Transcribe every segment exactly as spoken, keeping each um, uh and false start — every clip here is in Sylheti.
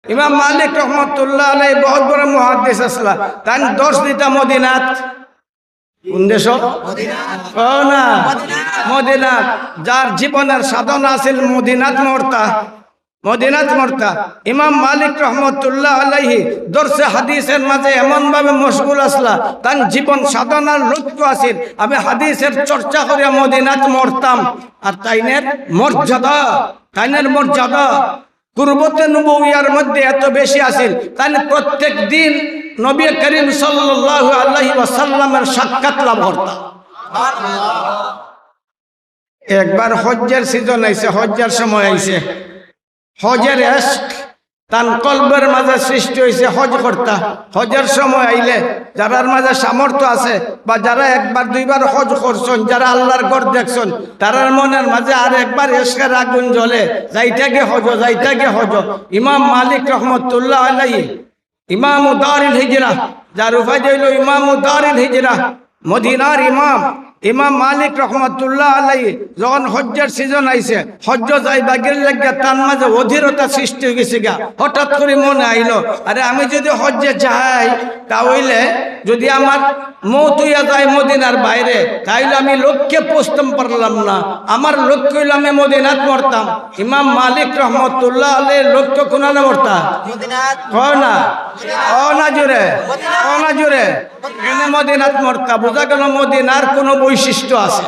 ইমাম মালিক রহমতুল্লাহ আলাইহি বহুত বড় মুহাদ্দিস আছলা, তাইন দর্শ দিতা মদিনাত। কোন দেশ? কও না। মদিনাত। যার জীবনের সাধনা আছিল মদিনাত মরতা, মদিনাত মরতা। ইমাম মালিক রহমতুল্লাহ আলাইহি দর্শে হাদিসের মাঝে এমন ভাবে মশগুল আছলা, তান জীবন সাধনার লক্ষ্য আছিল আমি হাদিসের চর্চা করিয়া মদিনাত মরতাম। আর তাইনের মর্যাদা, তাইনের মর্যাদা তুরবতে নবুইয়ার মধ্যে এত বেশি আছিল, তাইন প্রত্যেক দিন নবী করিম সাল্লাল্লাহু আলাইহি ওয়াসাল্লামের সাক্ষাৎ লাভ করতা। একবার হজ্জের সিজন আইছে, হজ্জের সময় আইছে, হজের এশক তান কলবের মাঝে সৃষ্টি হইছে, হজ করতা। হজের সময় আইলে যারার মাঝে সামর্থ্য আছে বা যারা একবার দুইবার হজ করছন, যারা আল্লাহর ঘর দেখছন, তারার মনের মাঝে আর একবার এশকের আগুন জ্বলে, যাইতাগি হজ, যাইতাগি হজ। ইমাম মালিক রহমতুল্লাহ আলাইহি, ইমামু দারিল হিজরা, যার উপাধি হইল ইমামু দারিল হিজরা, মদিনার ইমাম, ইমাম মালিক রহমতুল্লাহ আলাইহি যখন হজ্জের সিজন আইছে, হজ্জ যাইবাগির লাগিয়া তার মাঝে অধীরতা সৃষ্টি হয়ে গেছে গা। হঠাৎ করে মনে আইলো, আরে, আমি যদি হজ্জে যাই, তা হইলে যদি আমার মৌত হইয়া যায় মদিনার বাইরে, তাইলে আমি লক্ষ্যে পৌঁছতাম পারলাম না। আমার লক্ষ্য হইল আমি মদিনাত মরতাম। ইমাম মালিক রহমতুল্লাহ আলাইহির লক্ষ্য কোনানে মরতা? মদিনাত। কও না, কও না জোরে, কও না জোরে। এনে মদিনাত মরতা, বুঝা গেল মদিনার কোনো বৈশিষ্ট্য আছে।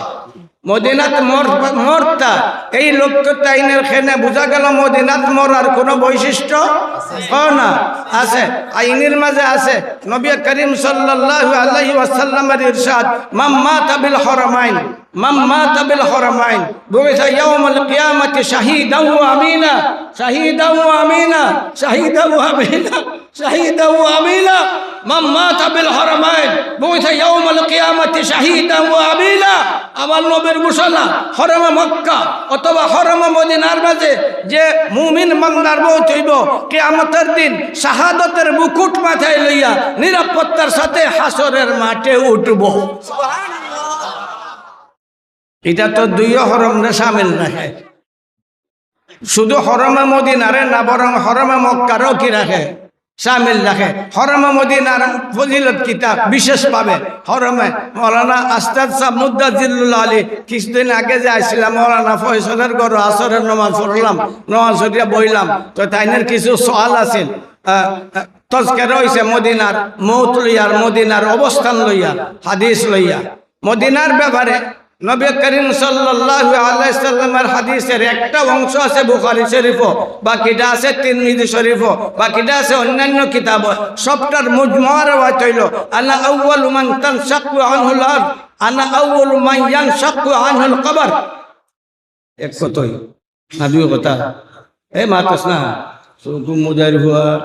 মদিনাত মর-, মরতা, এই লক্ষ্য তাইনের খেনে বুঝা গেল মদিনাত মরার কোনো বৈশিষ্ট্য? কও না, আছে। আইনের মাঝে আছে, নবী করিম সাল্লাল্লাহু আলাইহি ওয়াসাল্লামের ইরশাদ, "মান মাতা বিল হারামাইন, মান মাতা বিল হারামাইন, বুইসা ইয়াউমাল কিয়ামাতি শাহিদান ওয়া আমিনা, শাহিদান ওয়া আমিনা, শাহিদান ওয়া আমিনা।" শাহিদান ওয়া আমিনা, মান মাতা বিল হারামাইন, বুইসা ইয়াউমাল কিয়ামাতি শাহিদান ওয়া আমিনা। আমার নবীর ঘোষণা, হরমে মক্কা অথবা হরমে মদিনার মাঝে যে মুমিন বান্দার মউত হইব, কিয়ামতের দিন শাহাদতের মুকুট মাথায় লইয়া নিরাপত্তার সাথে হাশরের মাঠে উঠব। এটা তো দুইও হরমরে শামিল রাখে। শুধু হরমে মদিনারে না, বরং হরমে মক্কারও কি রাখে? শামিল রাখে। হরমে মদিনার ফজিলত কিতা বিশেষভাবে? হরমে মৌলানা আস্তাদ সাহেব মুদ্দা জিল্লুল আলী কিছুদিন আগে যে আইছিলাম, মৌলানা ফয়সলের ঘরো আসরের নমাজ পড়লাম, নমাজ পড়িয়া বইলাম, তো তাইনের কিছু সওয়াল আছিল। আহ, আহ, তজকেরা হইছে মদিনার মউত লইয়ার, মদিনার অবস্থান লইয়া, হাদিস লইয়া। মদিনার ব্যাপারে নবী করিম সাল্লাল্লাহু আলাইহি সাল্লামের হাদিসের একটা অংশ আছে বুখারী শরীফো, বাকিটা আছে তিরমিজি শরীফো, বাকিটা আছে অন্যান্য কিতাবো। সবটার মুজমা রেওয়ায়াত হইল, "আনা আউয়ালু মান তানশাক্কু আনহুল আরদ, আনা আউয়ালু মান ইয়ানশাক্কু আনহুল কবর।" এক কথাই, না দুই কথা? এ মাতস না, শুধু মুজাহির হুয়া।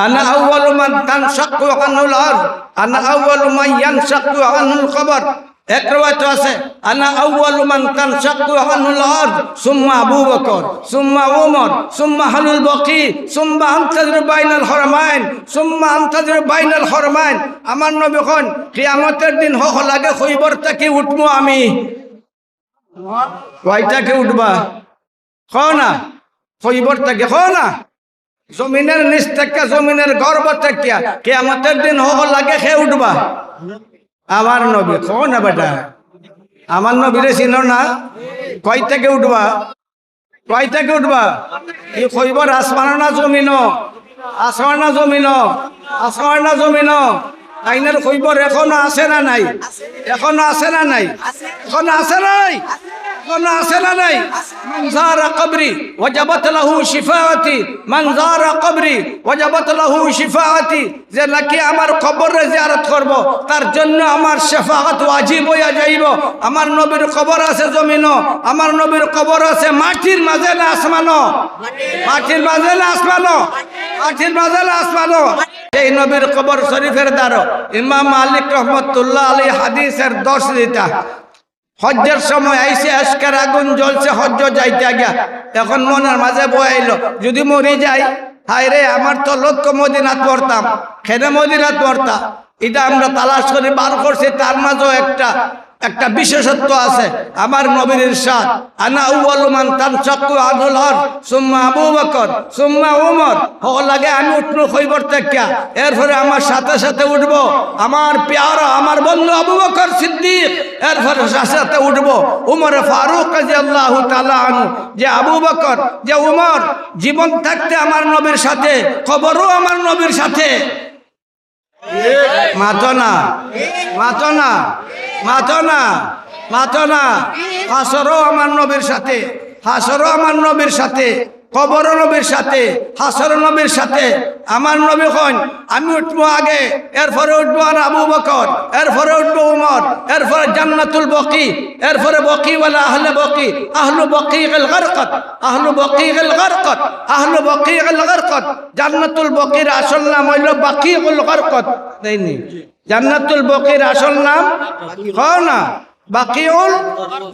"আনা আউয়ালু মান তানশাক্কু আনহুল আরদ, আনা আউয়ালু মান ইয়ানশাক্কু আনহুল কবর।" এক রেওয়ায়াত আছে, "আনা আউয়ালু মান তানশাক্কু আনহুল আরদ, সুম্মা আবু বকর, সুম্মা উমর, সুম্মা আহলুল বকি, সুম্মা আনতাজিরু বাইনাল হারামাইন, সুম্মা আনতাজিরু বাইনাল হারামাইন।" আমার নবী কইন, "কিয়ামতের দিন হকল আগে খৈবর থাকি উঠমু আমি।" কই থাকি উঠবা? কও না। খৈবর থাকি, কও না। জমিনের নিচ থাকিয়া, জমিনের গর্ভ থাকিয়া, কিয়ামতের দিন হকল আগে কে উঠবা? আমার নবী। কও না বেটা, আমার নবীরে চিনো না? কই থাকি উঠবা? কই থাকি উঠবা? ই খৈবর আসমানো না জমিনো? আসমান না জমিনো? আসমান না জমিনো? তাইনের খৈবর এখনো আছে না নাই? এখনো আছে না নাই? এখনো আছে নাই? এখনো আছে না নাই? মান যারা কবরি ওয়াজাবাত লাহু শাফাআতি, মান যারা কবরি ওয়াজাবাত লাহু শাফাআতি। যে নাকি আমার কবররে জিয়ারত করব, তার জন্য আমার শাফাআত ওয়াজিব হইয়া যাইব। আমার নবীর কবর আছে জমিনো, আমার নবীর কবর আছে মাটির মাঝে না আসমানো? মাটির মাঝে না আসমানো? মাটির মাঝে না আসমানো? এই নবীর কবর শরীফের দ্বারো ইমাম মালিক রহমতুল্লাহ আলাইহি হাদিসের দর্শ দিতা। হজ্জের সময় আইছে, এশকের আগুন জ্বলছে, হজ্জ যাইতে গিয়া। এখন মনের মাঝে বই আইলো, যদি মরি যাই, হায় রে, আমার তো লক্ষ্য মদিনাত পড়তাম, খেনে মদিনাত পড়তা। এটা আমরা তালাশ করি বার করছি, তার মাঝেও একটা একটা বিশেষত্ব আছে। আমার নবীর ইরশাদ, "আনা আউয়ালু মান তানশাক্কু আনহুল আরদ, সুম্মা আবু বকর, সুম্মা উমর।" হকল আগে আমি উঠমু কবর থাকিয়া, এরপরে আমার সাথে সাথে উঠবো আমার পেয়ারা, আমার বন্ধু আবু বকর সিদ্দিক, এরপরে সাথে সাথে উঠবো উমরে ফারুক রাদিয়াল্লাহু তাআলা আনহু। যে আবু বকর, যে উমর জীবন থাকতে আমার নবীর সাথে, কবরও আমার নবীর সাথে। মাতো না, মাতো না, মাতো না, মাতো না। হাশরও আমার নবীর সাথে, হাশরও আমার নবীর সাথে, কবরও নবীর সাথে, হাশরও নবীর সাথে। আমার নবী কইন, "আমি উঠবো আগে, এরপরে উঠবো আর আবু বকর, এরপরে উঠবো উমর, এরপরে জান্নাতুল বকি, এরপরে বকি ওয়ালা আহলে বকি, আহলু বকিউল গারকাদ, আহলু বকিউল গারকাদ, আহলু বকিউল গারকাদ।" জান্নাতুল বকির আসল নাম অইলো বাকিউল গারকাদ। তাই নি? জান্নাতুল বকির আসল নাম, কও না, বাকিউল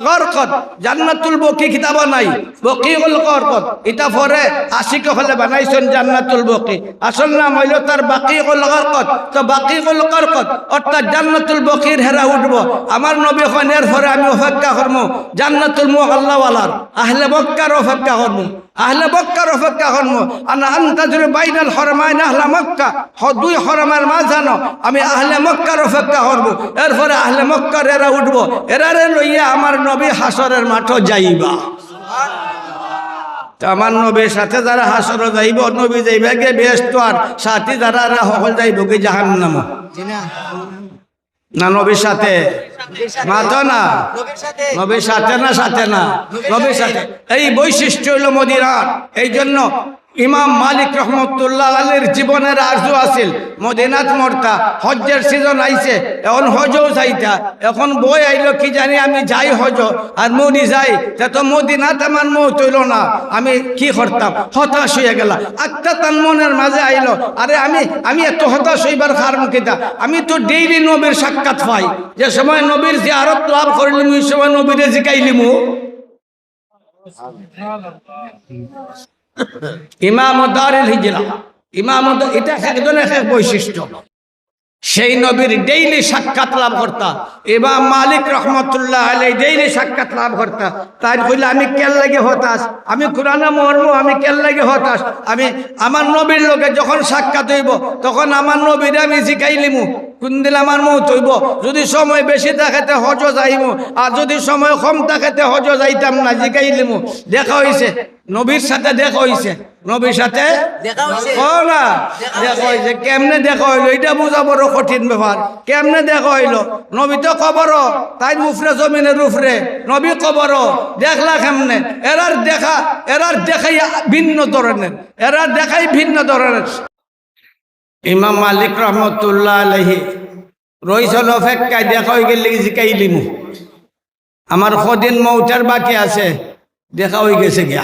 গারকাদ। জান্নাতুল বকি কিতাবো নাই, বকিউল গারকাদ। ইটা পরে আশিক অকলে বানাইছইন জান্নাতুল বকি। আসল নাম অইলো তার বাকিউল গারকাদ। তো বাকিউল গারকাদ অর্থাৎ জান্নাতুল বকির হেরা উঠবো। আমার নবী কইন, "এরপরে আমি অপেক্ষা করমু জান্নাতুল মুআল্লাওয়ালার, আহলে মক্কার অপেক্ষা করমু।" আহলে মক্কার অপেক্ষা করমু। আনা আনতাজিরু বাইনাল হারামাইন আহলা মক্কা। হ-, দুই হারামের মাঝানো আমি আহলে মক্কার অপেক্ষা করমু। এরপরে আহলে মক্কার এরা উঠবো। এরারে লইয়া আমার নবী হাশরের মাঠো যাইবা। তো আমার নবীর সাথে যারা হাশরো যাইবো, নবী যাইবা গিয়া বেহেস্তো আর সাথী যারা, এরা হকল যাইবো কি জাহান্নামো? না নবীর সাথে? মাতো না। নবীর সাথে না, সাথে না? নবীর সাথে। এই বৈশিষ্ট্য অইলো মদিনার। এই জন্য ইমাম মালিক রহমতুল্লাহ আলাইহির জীবনের আরজু আছিল মদিনাত মরতা। হজ্জের সিজন আইছে, এখন হজও যাইতা। এখন বই আইলো, কি জানি আমি যাই হজো, আর মরি যাই, তে তো মদিনাত আমার মউত অইলো না, আমি কি করতাম? হতাশ অইয়া গেলা। আত্মা তান মনের মাঝে আইলো, আরে আমি, আমি এত হতাশ অইবার কারণ কিতা? আমি তো ডেইলি নবীর সাক্ষাৎ পাই, যে সময় নবীর জিয়ারত লাভ করিলিমু, ওই সময় নবীরে জিকাইলিমু। ইমাম দারিল হিজরা, ইমাম দ-, ইটা একজনের এক বৈশিষ্ট্য। সেই নবীর ডেইলি সাক্ষাৎ লাভ করতা। ইমাম মালিক রহমতুল্লাহ আলাইহি ডেইলি সাক্ষাৎ লাভ করতা। তাইন কইলা, "আমি কেন লাগি হতাশ? আমি কুরআনে মরমু, আমি কেন লাগি হতাশ? আমি আমার নবীর লগে যখন সাক্ষাৎ অইবো, তখন আমার নবীরে আমি জিকাইলিমু, কুনদিন আমার মউত অইবো। যদি সময় বেশি থাকে, তে হজো যাইমু, আর যদি সময় কম থাকে, তে হজো যাইতাম না, জিকাইলিমু।" দেখা অইছে, নবীর সাথে দেখা অইছে। নবীর সাথে দেখা অইছে। কও না? দেখা অইছে। দেখা অইছে। কেমনে দেখা অইলো? ইটা বুঝা বড় কঠিন ব্যাপার। কেমনে দেখা অইলো? নবী তো কবরো, তাইন উপরে জমিনের উপরে, নবী কবরো। দেখলা কেমনে? এরার দেখা, এরার দেখাই ভিন্ন ধরনের। এরার দেখাই ভিন্ন ধরনের। ইমাম মালিক রহমতুল্লাহ আলাইহি রইছইন অপেক্ষায়, দেখা অইগেলে জিকাইলিমু। আমার কদিন মউতের বাকি আছে, দেখা অইগেছে গিয়া।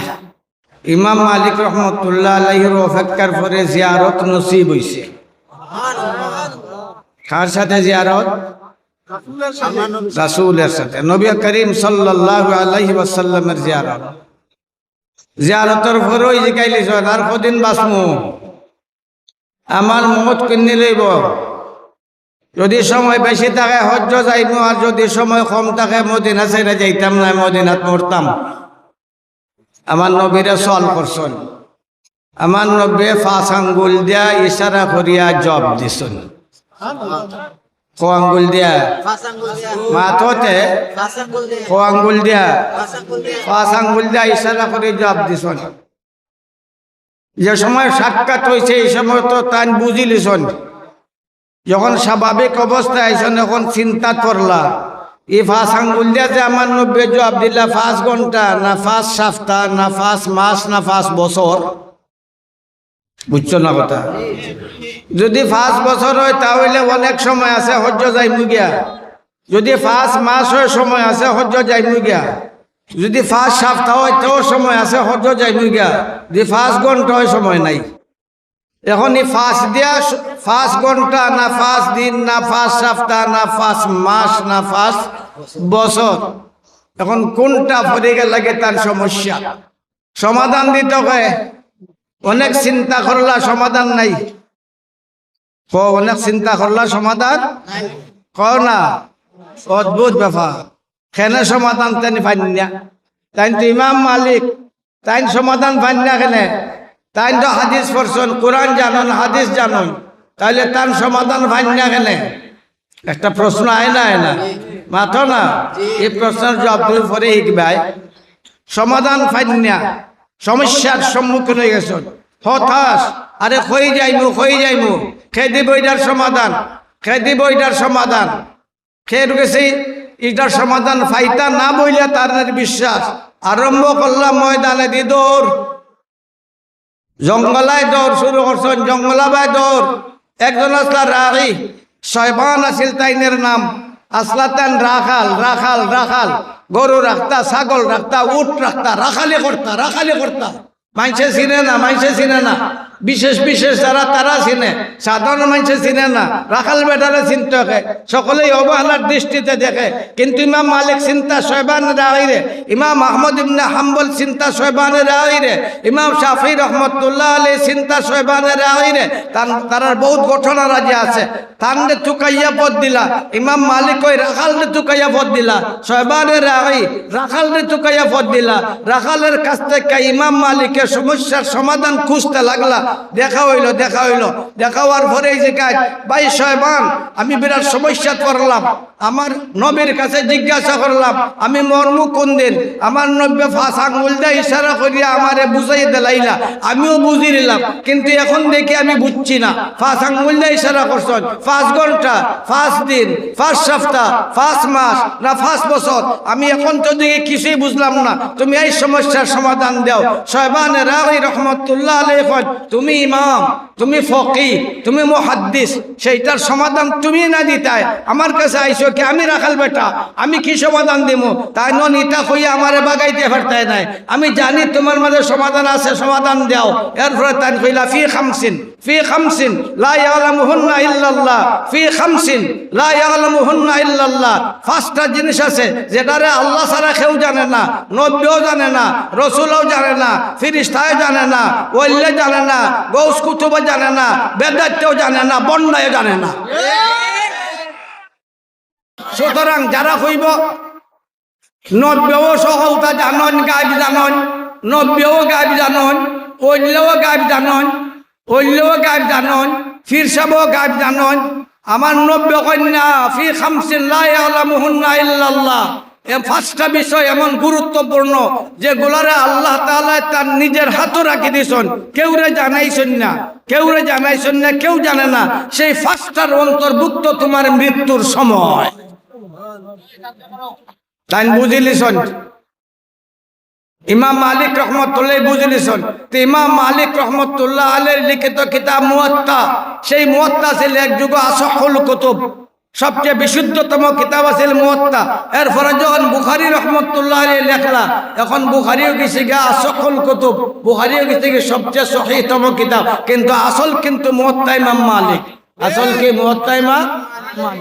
ইমাম মালিক রহমতুল্লাহ আলাইহির অপেক্ষার পরে জিয়ারত নসিব অইছে। কার সাথে জিয়ারত? রাসূলের সাথে, নবী করিম সাল্লাল্লাহু আলাইহি ওয়াসাল্লামের জিয়ারত। জিয়ারতর পরেউ জিকাইলিছইন, "আর কদিন বাঁচমু? আমার মউত কুনদিন অইবো? যদি সময় বেশি থাকে, হজ্জো যাইমু, আর যদি সময় কম থাকে, মদিনা ছাড়িয়া যাইতাম না, মদিনাত মরতাম।" আমার নবীরে সওয়াল করছইন। আমার নবীয়ে পাঁচ আঙ্গুল দিয়া ইশারা করিয়া জবাব দিছইন। কয় আঙ্গুল দিয়া? পাঁচ আঙ্গুল দিয়া। মাততে? পাঁচ আঙ্গুল দিয়া। কয় আঙ্গুল দিয়া? পাঁচ আঙ্গুল দিয়া। পাঁচ আঙ্গুল দিয়া ইশারা করি জবাব দিছইন। যে সময় সাক্ষাৎ অইছে, এই সময় তো তাইন বুঝিলিছইন। যখন স্বাভাবিক অবস্থায় আইছইন, এখন চিন্তাত পড়লা, ই পাঁচ আঙ্গুল দিয়া যে আমার নবীয়ে জবাব দিলা, পাঁচ ঘন্টা না, পাঁচ সপ্তাহ না, পাঁচ মাস না, পাঁচ বছর? বুঝছো না কথা? যদি পাঁচ বছর অয়, তা অইলে অনেক সময় আছে, হজ্জো যাইমু গিয়া। যদি পাঁচ মাস অয়, সময় আছে, হজ্জো যাইমু গিয়া। যদি পাঁচ সপ্তাহ অয়, তেও সময় আছে, হজ্জো যাইমু গিয়া। যদি পাঁচ ঘন্টা অয়, সময় নাই। এখন ই পাঁচ দিয়া, পাঁচ ঘন্টা না, পাঁচ দিন না, পাঁচ সপ্তাহ না, পাঁচ মাস না, পাঁচ বছর, এখন কুনটা পড়িগেলে গি তার সমস্যা? সমাধান দিতো কে? অনেক চিন্তা করলা, সমাধান নাই। কও, অনেক চিন্তা করলা, সমাধান? কও না। অদ্ভুত ব্যাপার। কেনে সমাধান তাইন পাইন না? তাইন তো ইমাম মালিক, তাইন সমাধান পাইন না কেনে? তাইন তো হাদিস পড়ছইন, কোরআন জানইন, হাদিস জানইন, তাইলে তাইন সমাধান পাইন না কেনে? একটা প্রশ্ন আয় না, আয় না? মাতো না? এই প্রশ্নর জবাব তুমি পরে হিকবায়। সমাধান পাইন না, সমস্যার সম্মুখীন অইগেছইন, হতাশ, আরে কই যাইমু, কই যাইমু, কে দিবো ইটার সমাধান, কে দিবো ইটার সমাধান। কের গেছে ইটার সমাধান পাইতা না বইলা তারার বিশ্বাস। আরম্ভ করলা ময়দানেদি দৌড়, জঙ্গলায় দৌড় শুরু করছইন, জঙ্গলাবায় দৌড়। একজন আছলা রাগী, শয়বান আছিল তাইনর নাম। আছলা তাইন রাখাল, রাখাল, রাখাল। গরু রাখতা, ছাগল রাখতা, উট রাখতা, রাখালি করতা, রাখালি করতা। মাইনষে চিনে না, মাইনষে চিনে না। বিশেষ বিশেষ যারা, তারা চিনে, সাধারণ মাইনষে চিনে না। রাখাল বেটারে চিনতো কে? সকলেই অবহেলার দৃষ্টিতে দেখে। কিন্তু ইমাম মালিক চিনতা শয়বান রাগীরে, ইমাম আহমদ ইবনে হাম্বল চিনতা শয়বান রাগীরে, ইমাম শাফি রহমতুল্লাহ আলাইহি চিনতা শয়বান রাগীরে। তান-, তারার বহুত ঘটনা রাজি আছে। তানরে তুকাইয়া পথ দিলা। ইমাম মালিক কয় রাখালরে তুকাইয়া পথ দিলা। শয়বানে রাগী, রাখালরে তুকাইয়া পথ দিলা। রাখালের কাছ থাকি ইমাম মালিকে সমস্যার সমাধান খুঁজতা লাগলা। দেখা অইলো, দেখা অইলো। দেখা অওয়ার পরে এই যে কয়, "ভাই শয়বান, আমি বিরাট সমস্যাত পড়লাম। আমার নবীর কাছে জিজ্ঞাসা করলাম, আমি মরমু কুনদিন? আমার নবীয়ে পাঁচ আঙ্গুল দিয়া ইশারা করিয়া আমারে বুঝাইয়া দিলাইলা, আমিও বুঝিলিলাম, কিন্তু এখন দেখি আমি বুঝছি না।" পাঁচ আঙ্গুল দিয়া ইশারা করছইন, পাঁচ ঘন্টা, পাঁচ দিন, পাঁচ সপ্তাহ, পাঁচ মাস, না পাঁচ বছর, আমি এখন তো দেখি কিছুই বুঝলাম না। তুমি এই সমস্যার সমাধান দেও। শয়বানে রাগী রহমতুল্লাহ আলাইহি কইন, "তুমি ইমাম, তুমি ফকি, তুমি মুহাদ্দিস, সেইটার সমাধান তুমি না দিতায়, আমার কাছে আইছো কি? আমি রাখাল বেটা, আমি কি সমাধান দিমু?" তাইন ইতা কইয়া আমারে বাগাইতে পারতায় নায়। "আমি জানি তুমার মাঝে সমাধান আছে, সমাধান দেও।" এরপরে তাইন কইলা, "ফি খামসিন, ফি খামসিন লা ইয়ালামুহুন্না ইল্লাল্লাহ, ফি খামসিন লা ইয়ালামুহুন্না ইল্লাল্লাহ।" পাঁচটা জিনিস আছে যেটারে আল্লাহ ছাড়া কেউ জানে না, নবীও জানে না, রসুলও জানে না, ফিরিস্তায় জানে না, ওলিয়ে জানে না, গৌস কুতুবে জানে না, বেদাতিও জানে না, বন্ডায়ও জানে না। সুতরাং যারা কইবো নবীও সহজতা জানইন, গাইব জানইন, নবীও গাইব জানইন, ওলিয়েও গাইব জানইন, ওলিয়েও গাইব জানইন, পীর সাহেবও গাইব জানইন, আমার নবীয়ে কইন না, "ফি খামসিন লা ইয়ালামুহুন্না ইল্লাল্লাহ।" এই পাঁচটা বিষয় এমন গুরুত্বপূর্ণ যেগুলারে আল্লাহ তাআলায় তান নিজের হাতো রাখি দিছইন, কেউরে জানাইছইন না, কেউরে জানাইছইন না, কেউ জানে না। সেই পাঁচটার অন্তর্ভুক্ত তুমার মৃত্যুর সময়। তাইন বুঝিলিছইন, ইমাম মালিক রহমতুল্লাহ বুঝিলিছইন। তো ইমাম মালিক রহমতুল্লাহ আলাইহির লিখিত কিতাব মুয়াত্তা, সেই মুয়াত্তা আছিল এক যুগে আসহুল কুতুব, সবচেয়ে বিশুদ্ধতম কিতাব আছিল মুয়াত্তা। এরপরে যখন বুখারী রহমতুল্লাহ আলাইহি লেখলা, এখন বুখারীও গেছে গিয়া আসহুল কুতুব, বুখারীও গেছে গিয়া সবচেয়ে সহিহতম কিতাব, কিন্তু আসল কিন্তু মুয়াত্তা ইমাম মালিক। আসল কি? মুয়াত্তা ইমাম মালিক।